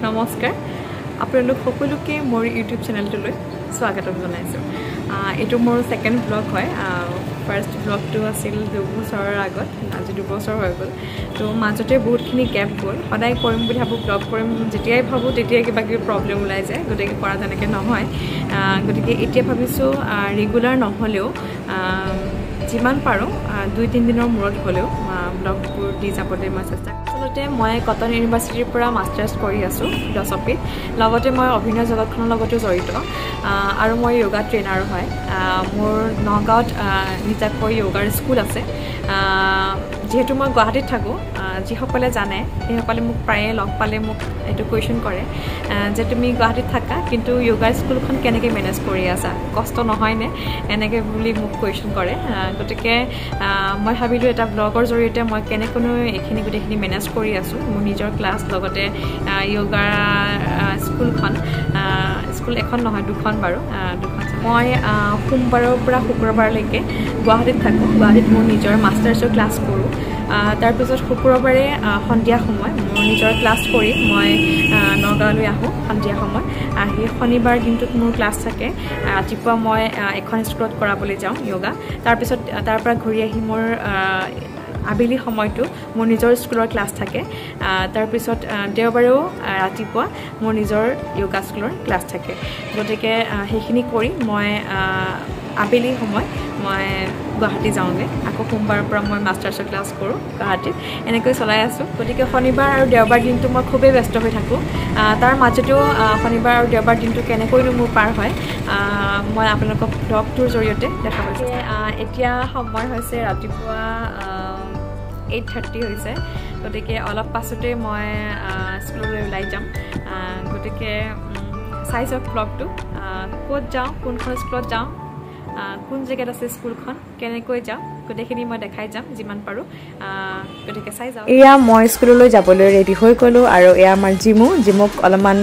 নমস্কাৰ আপোনালোক সকলোকে মোৰ ইউটিউব চেনেলটোলৈ স্বাগতম জনাইছোঁ। এইটো মোৰ ছেকেণ্ড ব্লগ হয়। ফাৰ্ষ্ট ব্লগটো আছিল দুবছৰৰ আগত, আজি দুবছৰ হৈ গ'ল। তো মাজতে বহুতখিনি গেপ গ'ল। সদায় কৰিম বুলি ভাবোঁ, ব্লগ কৰিম যেতিয়াই ভাবোঁ তেতিয়াই কিবা কিবি প্ৰব্লেম ওলাই যায়, গতিকে কৰা তেনেকৈ নহয়। গতিকে এতিয়া ভাবিছোঁ ৰেগুলাৰ নহ'লেও যিমান পাৰোঁ 2-3 দিনৰ মূৰত হ'লেও ব্লগবোৰ দি যাবলৈ মই চেষ্টা। আচলতে মই কটন ইউনিভাৰ্চিটিৰ পৰা মাষ্টাৰ্ছ কৰি আছোঁ ফিলচফিত, লগতে মই অভিনয় জগতখনৰ লগতো জড়িত আৰু মই য়োগা ট্ৰেইনাৰো হয়। মোৰ নগাঁৱত নিজাকৈ য়োগাৰ স্কুল আছে। যিহেতু মই গুৱাহাটীত থাকোঁ, যিসকলে জানে সেইসকলে মোক প্ৰায়ে লগ পালে মোক এইটো কুৱেশ্যন কৰে যে তুমি গুৱাহাটীত থাকা কিন্তু য়োগাৰ স্কুলখন কেনেকৈ মেনেজ কৰি আছা, কষ্ট নহয়নে, এনেকৈ বুলি মোক কুৱেশ্যন কৰে। গতিকে মই ভাবিলোঁ এটা ব্লগৰ জৰিয়তে মই কেনেকৈনো এইখিনি গোটেইখিনি মেনেজ কৰি আছোঁ, মোৰ নিজৰ ক্লাছ লগতে য়োগা স্কুলখন, স্কুল এখন নহয় দুখন বাৰু, দুখন। মই সোমবাৰৰ পৰা শুক্ৰবাৰলৈকে গুৱাহাটীত থাকোঁ। গুৱাহাটীত মোৰ নিজৰ মাষ্টাৰ্ছৰ ক্লাছ কৰোঁ। তাৰপিছত শুক্ৰবাৰে সন্ধিয়া সময় মোৰ নিজৰ ক্লাছ কৰি মই নগাঁৱলৈ আহোঁ। সন্ধিয়া সময় আহি শনিবাৰ দিনটোত মোৰ ক্লাছ থাকে। ৰাতিপুৱা মই এখন স্কুলত কৰাবলৈ যাওঁ য়োগা। তাৰপিছত তাৰ পৰা ঘূৰি আহি মোৰ আবেলি সময়টো মোৰ নিজৰ স্কুলৰ ক্লাছ থাকে। তাৰপিছত দেওবাৰেও ৰাতিপুৱা মোৰ নিজৰ য়োগা স্কুলৰ ক্লাছ থাকে। গতিকে সেইখিনি কৰি মই আবেলি সময় মই গুৱাহাটী যাওঁগৈ। আকৌ সোমবাৰৰ পৰা মই মাষ্টাৰ্ছৰ ক্লাছ কৰোঁ গুৱাহাটীত। এনেকৈ চলাই আছোঁ। গতিকে শনিবাৰ আৰু দেওবাৰ দিনটো মই খুবেই ব্যস্ত হৈ থাকোঁ। তাৰ মাজতেও শনিবাৰ আৰু দেওবাৰ দিনটো কেনেকৈনো মোৰ পাৰ হয় মই আপোনালোকক ব্লগটোৰ জৰিয়তে দেখা পাইছোঁ। এতিয়া সময় হৈছে ৰাতিপুৱা 8:30 হৈছে। গতিকে অলপ পাছতে মই স্কুললৈ ওলাই যাম। গতিকে চাই যাওক ব্লগটো, ক'ত যাওঁ, কোনখন স্কুলত যাওঁ, কোন জেগাত আছে স্কুলখন, কেনেকৈ যাওঁ, গোটেইখিনি মই দেখাই যাম যিমান পাৰোঁ। গতিকে চাই যাওঁ। এয়া মই স্কুললৈ যাবলৈ ৰেডি হৈ গ'লোঁ আৰু এয়া আমাৰ জিমু। জিমুক অলপমান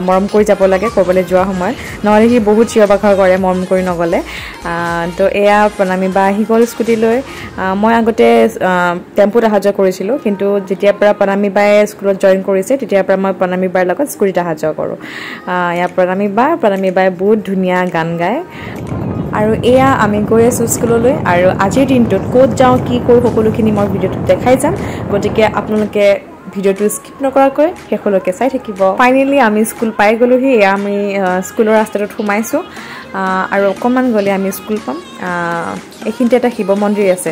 মৰম কৰি যাব লাগে ক'ৰবালৈ যোৱাৰ সময়ত, নহ'লে সি বহুত চিঞৰ বাখৰ কৰে মৰম কৰি নগ'লে। তো এয়া প্ৰণামী বা আহি গ'ল স্কুটিলৈ। মই আগতে টেম্পুত অহা যোৱা কৰিছিলোঁ, কিন্তু যেতিয়াৰ পৰা প্ৰণামী বায়ে স্কুলত জইন কৰিছে তেতিয়াৰ পৰা মই প্ৰণামী বাৰ লগত স্কুটিত অহা যোৱা কৰোঁ। এয়া প্ৰণামী বা, প্ৰণামী বায়ে বহুত ধুনীয়া গান গায়। আৰু এয়া আমি গৈ আছোঁ স্কুললৈ। আৰু আজিৰ দিনটোত ক'ত যাওঁ কি কৰোঁ সকলোখিনি মই ভিডিঅ'টোত দেখাই যাম। গতিকে আপোনালোকে ভিডিঅ'টো স্কিপ নকৰাকৈ শেষলৈকে চাই থাকিব। ফাইনেলি আমি স্কুল পাই গ'লোহি। এয়া আমি স্কুলৰ ৰাস্তাটোত সোমাইছোঁ আৰু অকণমান গ'লে আমি স্কুল পাম। এইখিনিতে এটা শিৱ মন্দিৰ আছে,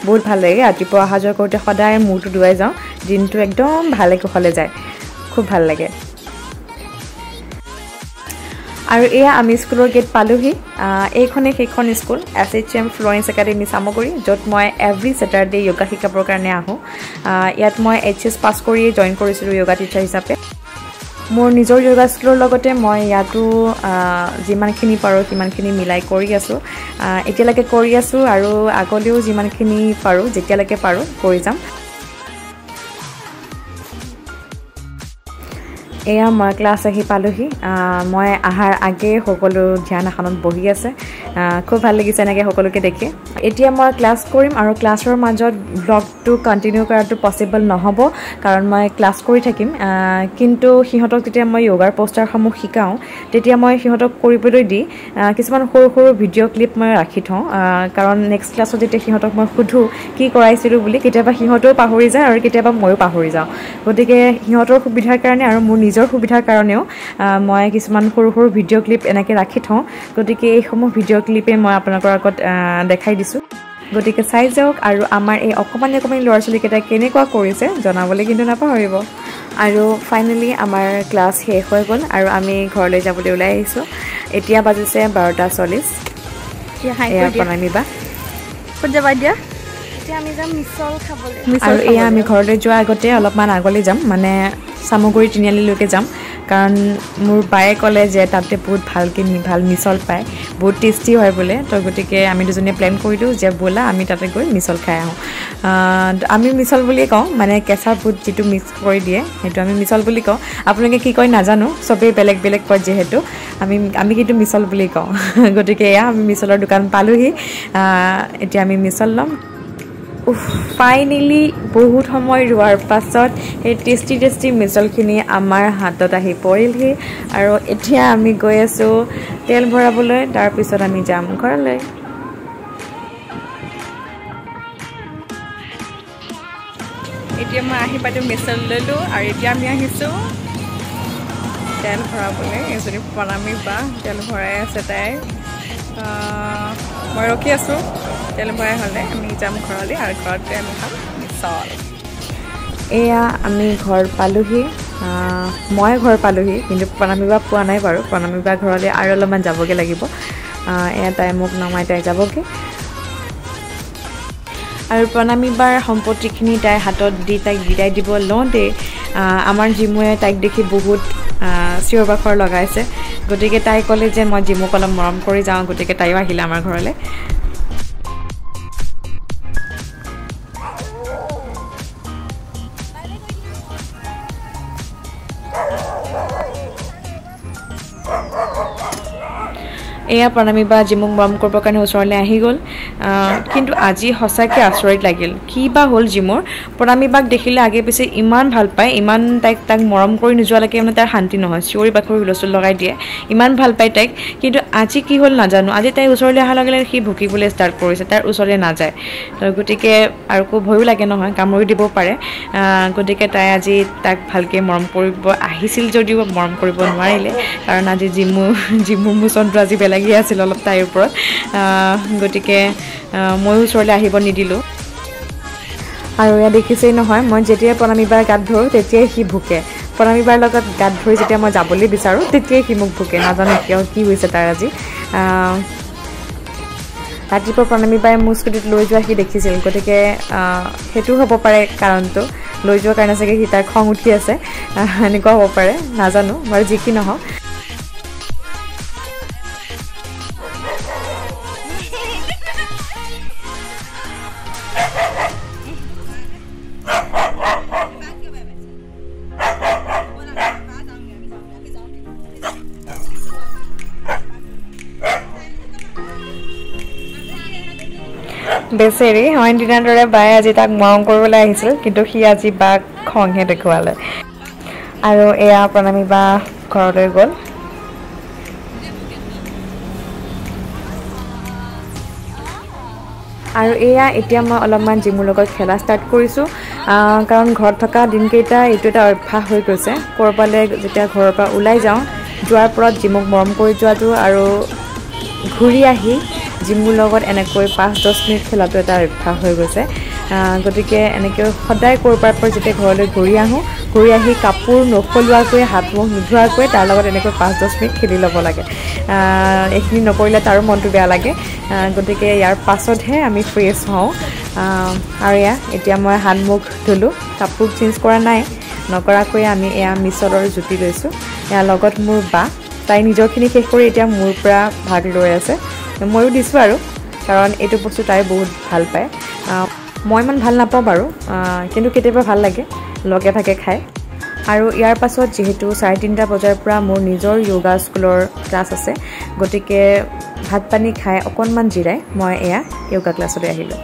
বহুত ভাল লাগে। ৰাতিপুৱা অহা যোৱা কৰোঁতে সদায় মূৰটো ধুৱাই যাওঁ, দিনটো একদম ভালে কুশলে যায়, খুব ভাল লাগে। আৰু এয়া আমি স্কুলৰ গেট পালোহি। এইখনেই সেইখন school, SHM Florence academy Chamaguri, য'ত মই এভৰি ছেটাৰডে য়োগা শিকাবৰ কাৰণে আহোঁ। ইয়াত মই HS পাছ কৰিয়েই জইন কৰিছিলোঁ য়োগা টিচাৰ হিচাপে। মোৰ নিজৰ য়োগা স্কুলৰ লগতে মই ইয়াতো যিমানখিনি পাৰোঁ সিমানখিনি মিলাই কৰি আছোঁ, এতিয়ালৈকে কৰি আছোঁ আৰু আগলৈও যিমানখিনি পাৰোঁ যেতিয়ালৈকে পাৰোঁ কৰি যাম। এয়া মই ক্লাছ আহি পালোহি। মই অহাৰ আগেয়ে সকলো ধ্যান আসনত বহি আছে। খুব ভাল লাগিছে এনেকৈ সকলোকে দেখি। এতিয়া মই ক্লাছ কৰিম আৰু ক্লাছৰ মাজত ব্লগটো কণ্টিনিউ কৰাটো পচিবল নহ'ব, কাৰণ মই ক্লাছ কৰি থাকিম। কিন্তু সিহঁতক যেতিয়া মই য়োগাৰ পষ্টাৰসমূহ শিকাওঁ তেতিয়া মই সিহঁতক কৰিবলৈ দি কিছুমান সৰু সৰু ভিডিঅ' ক্লিপ মই ৰাখি থওঁ, কাৰণ নেক্সট ক্লাছত যেতিয়া সিহঁতক মই সোধোঁ কি কৰাইছিলোঁ বুলি, কেতিয়াবা সিহঁতেও পাহৰি যায় আৰু কেতিয়াবা ময়ো পাহৰি যাওঁ। গতিকে সিহঁতৰ সুবিধাৰ কাৰণে আৰু মোৰ নিজৰ সুবিধাৰ কাৰণেও মই কিছুমান সৰু সৰু ভিডিঅ' ক্লিপ এনেকৈ ৰাখি থওঁ। গতিকে এইসমূহ ভিডিঅ' ক্লিপে মই আপোনালোকৰ আগত দেখাই দিছোঁ। গতিকে চাই যাওক আৰু আমাৰ এই অকণমানি অকণমানি ল'ৰা ছোৱালীকেইটাই কেনেকুৱা কৰিছে জনাবলৈ কিন্তু নাপাহৰিব। আৰু ফাইনেলি আমাৰ ক্লাছ শেষ হৈ গ'ল আৰু আমি ঘৰলৈ যাবলৈ ওলাই আহিছোঁ। এতিয়া বাজিছে 12:40। প্ৰণামী বা ক'ত যাবা এতিয়া? আমি যাম মিছল খাবলৈ। আৰু এয়া আমি ঘৰলৈ যোৱাৰ আগতে অলপমান আগলৈ যাম, মানে চামগুৰি তিনিআলিলৈকে যাম, কাৰণ মোৰ বায়ে ক'লে যে তাতে বহুত ভালকৈ ভাল মিছল পায়, বহুত টেষ্টি হয় বোলে। তো গতিকে আমি দুজনীয়ে প্লেন কৰিলোঁ যে ব'লা আমি তাতে গৈ মিছল খাই আহোঁ। আমি মিছল বুলিয়ে কওঁ, মানে কেঁচা বুট যিটো মিক্স কৰি দিয়ে সেইটো আমি মিছল বুলি কওঁ। আপোনালোকে কি কয় নাজানো, চবেই বেলেগ বেলেগ কয় যিহেতু, আমি কিন্তু মিছল বুলি কওঁ। গতিকে এয়া আমি মিছলৰ দোকান পালোহি। এতিয়া আমি মিছল ল'ম। ফাইনেলি বহুত সময় ৰোৱাৰ পাছত সেই টেষ্টি টেষ্টি মিছলখিনি আমাৰ হাতত আহি পৰিলহি। আৰু এতিয়া আমি গৈ আছোঁ তেল ভৰাবলৈ, তাৰপিছত আমি যাম ঘৰলৈ। এতিয়া মই আহি পাতি মিছল ল'লোঁ আৰু এতিয়া আমি আহিছোঁ তেল ভৰাবলৈ। এজনী প্ৰণামী বা তেল ভৰাই আছে, তাই মই ৰখি আছোঁ। তেল ভৰাই হ'লে আমি যাম ঘৰলৈ আৰু ঘৰত গৈ আমি খাম মিছল। এয়া আমি ঘৰ পালোহি, মই ঘৰ পালোহি, কিন্তু প্ৰণামী বা পোৱা নাই বাৰু। প্ৰণামী বা ঘৰলৈ আৰু অলপমান যাবগৈ লাগিব। এয়া তাই মোক নমাই তাই যাবগৈ। আৰু প্ৰণামী বাৰ সম্পত্তিখিনি তাইৰ হাতত দি তাইক বিদায় দিব লওঁতেই আমাৰ জিমুৱে তাইক দেখি বহুত চিঞৰ বাখৰ লগাইছে। গতিকে তাই ক'লে যে মই জিমুক অলপ মৰম কৰি যাওঁ, গতিকে তাইও আহিলে আমাৰ ঘৰলৈ। এয়া প্ৰণামী বা জিমুক মৰম কৰিবৰ কাৰণে ওচৰলৈ আহি গ'ল। কিন্তু আজি সঁচাকৈ আচৰিত লাগিল, কি বা হ'ল জিমুৰ। প্ৰণামী বাক দেখিলে আগে পিছে ইমান ভাল পায়, ইমান তাক মৰম কৰি নোযোৱালৈকে মানে তাৰ শান্তি নহয়, চিঞৰি বাখৰি হুলস্থুল লগাই দিয়ে, ইমান ভাল পায় তাইক। কিন্তু আজি কি হ'ল নাজানো, আজি তাইৰ ওচৰলৈ অহাৰ লগে লগে সি ভুকিবলৈ ষ্টাৰ্ট কৰিছে, তাৰ ওচৰলৈ নাযায়। তো গতিকে আৰু একো ভয়ো লাগে নহয়, কামুৰি দিব পাৰে। গতিকে তাই আজি তাক ভালকৈ মৰম কৰিব আহিছিল যদিও মৰম কৰিব নোৱাৰিলে, কাৰণ আজি জিমুৰ মোচনটো আজি বেলেগ লাগি আছিল অলপ তাইৰ ওপৰত। গতিকে ময়ো ওচৰলৈ আহিব নিদিলোঁ। আৰু এয়া দেখিছেই নহয়, মই যেতিয়াই প্ৰণামী বাৰ গাত ধৰোঁ তেতিয়াই সি ভুকে। প্ৰণামী বাৰ লগত গাত ধৰি যেতিয়া মই যাবলৈ বিচাৰোঁ তেতিয়াই সি মোক ভুকে, নাজানো কিয় কি হৈছে তাৰ আজি। ৰাতিপুৱা প্ৰণামী বাই মোৰ স্কুটিত লৈ যোৱা সি দেখিছিল, গতিকে সেইটো হ'ব পাৰে কাৰণটো, লৈ যোৱাৰ কাৰণে চাগে সি তাৰ খং উঠি আছে, এনেকুৱা হ'ব পাৰে, নাজানো বাৰু, যি কি নহওক। বেচেৰি অইন দিনাৰ দৰে বায়ে আজি তাক মৰম কৰিবলৈ আহিছিল, কিন্তু সি আজি বাক খংহে দেখুৱালে। আৰু এয়া প্ৰণামী বা ঘৰলৈ গ'ল। আৰু এয়া এতিয়া মই অলপমান জিমুৰ লগত খেলা ষ্টাৰ্ট কৰিছোঁ, কাৰণ ঘৰত থকা দিনকেইটা এইটো এটা অভ্যাস হৈ গৈছে। ক'ৰবালৈ যেতিয়া ঘৰৰ পৰা ওলাই যাওঁ, যোৱাৰ পৰত জিমুক মৰম কৰি যোৱাটো আৰু ঘূৰি আহি জিমুৰ লগত এনেকৈ 5-10 মিনিট খেলাটো এটা অভ্যাস হৈ গৈছে। গতিকে এনেকৈ সদায় ক'ৰবাৰ পৰা যেতিয়া ঘৰলৈ ঘূৰি আহোঁ, ঘূৰি আহি কাপোৰ নসলোৱাকৈ হাত মুখ নোধোৱাকৈ তাৰ লগত এনেকৈ 5-10 মিনিট খেলি ল'ব লাগে। এইখিনি নকৰিলে তাৰো মনটো বেয়া লাগে। গতিকে ইয়াৰ পাছতহে আমি ফ্ৰেছ হওঁ। আৰু এয়া এতিয়া মই হাত মুখ ধুলোঁ, কাপোৰ চেঞ্জ কৰা নাই, নকৰাকৈ আমি এয়া মিছলৰ জুতি লৈছোঁ। ইয়াৰ লগত মোৰ বা, তাই নিজৰখিনি শেষ কৰি এতিয়া মোৰ পৰা ভাগ লৈ আছে, ময়ো দিছোঁ আৰু, কাৰণ এইটো বস্তু তাই বহুত ভাল পায়। মই ইমান ভাল নাপাওঁ বাৰু, কিন্তু কেতিয়াবা ভাল লাগে লগে ভাগে খায়। আৰু ইয়াৰ পাছত যিহেতু 3:30 বজাৰ পৰা মোৰ নিজৰ য়োগা স্কুলৰ ক্লাছ আছে, গতিকে ভাত পানী খাই অকণমান জিৰাই মই এয়া য়োগা ক্লাছলৈ আহিলোঁ।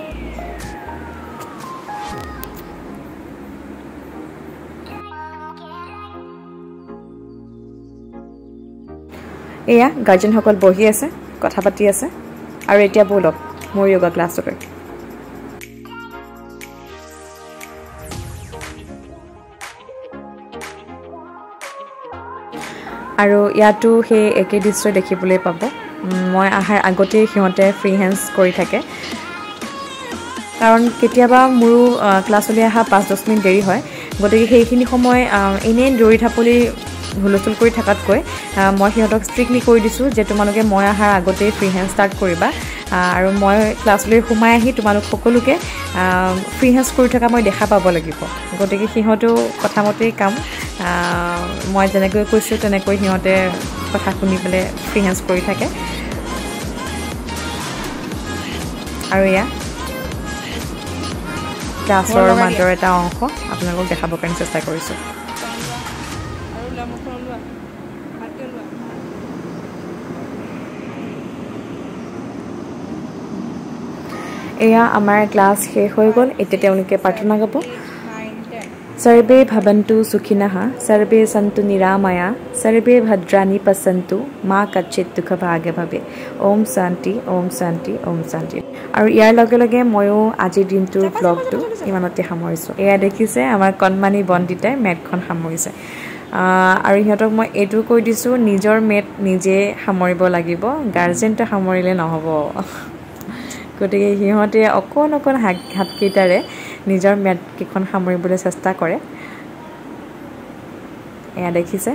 এয়া গাৰ্জেনসকল বহি আছে, কথা পাতি আছে। আৰু এতিয়া ব'লক মোৰ য়োগা ক্লাছলৈ। আৰু ইয়াতো সেই একেই দৃশ্য দেখিবলৈ পাব। মই অহাৰ আগতেই সিহঁতে ফ্ৰী হেণ্ডছ কৰি থাকে, কাৰণ কেতিয়াবা মোৰো ক্লাছলৈ অহা 5-10 মিনিট দেৰি হয়। গতিকে সেইখিনি সময় এনেই দৌৰি ঢাপলি হুলস্থুল কৰি থকাতকৈ মই সিহঁতক ষ্ট্ৰিক্টলি কৈ দিছোঁ যে তোমালোকে মই অহাৰ আগতেই ফ্ৰী হেণ্ড ষ্টাৰ্ট কৰিবা, আৰু মই ক্লাছলৈ সোমাই আহি তোমালোক সকলোকে ফ্ৰী হেণ্ডছ কৰি থকা মই দেখা পাব লাগিব। গতিকে সিহঁতেও কথামতেই কাম, মই যেনেকৈ কৈছোঁ তেনেকৈ সিহঁতে কথা শুনি পেলাই ফ্ৰী হেণ্ডছ কৰি থাকে। আৰু এয়া ক্লাছৰ মাজৰ এটা অংশ আপোনালোকক দেখাবৰ কাৰণে চেষ্টা কৰিছোঁ। এয়া আমাৰ ক্লাছ শেষ হৈ গ'ল। এতিয়া তেওঁলোকে প্ৰাৰ্থনা গাব। সৰ্বে ভৱন্তু সুখিনঃ, সৰ্বে সন্তু নিৰাময়া, সৰ্বে ভদ্ৰাণি পশ্যন্তু, মা কচ্চিত দুঃখ ভাগ ভৱে। ওম শান্তি, ওম শান্তি, ওম শান্তি। আৰু ইয়াৰ লগে লগে ময়ো আজিৰ দিনটোৰ ব্লগটো ইমানতে সামৰিছোঁ। এয়া দেখিছে, আমাৰ কণমানি বন্দিতাই মেটখন সামৰিছে। আৰু সিহঁতক মই এইটো কৈ দিছোঁ, নিজৰ মেট নিজে সামৰিব লাগিব, গাৰ্জেনটে সামৰিলে নহ'ব। গতিকে সিহঁতে অকণ অকণ হাতকেইটাৰে নিজৰ মেটকেইখন সামৰিবলৈ চেষ্টা কৰে। এয়া দেখিছে।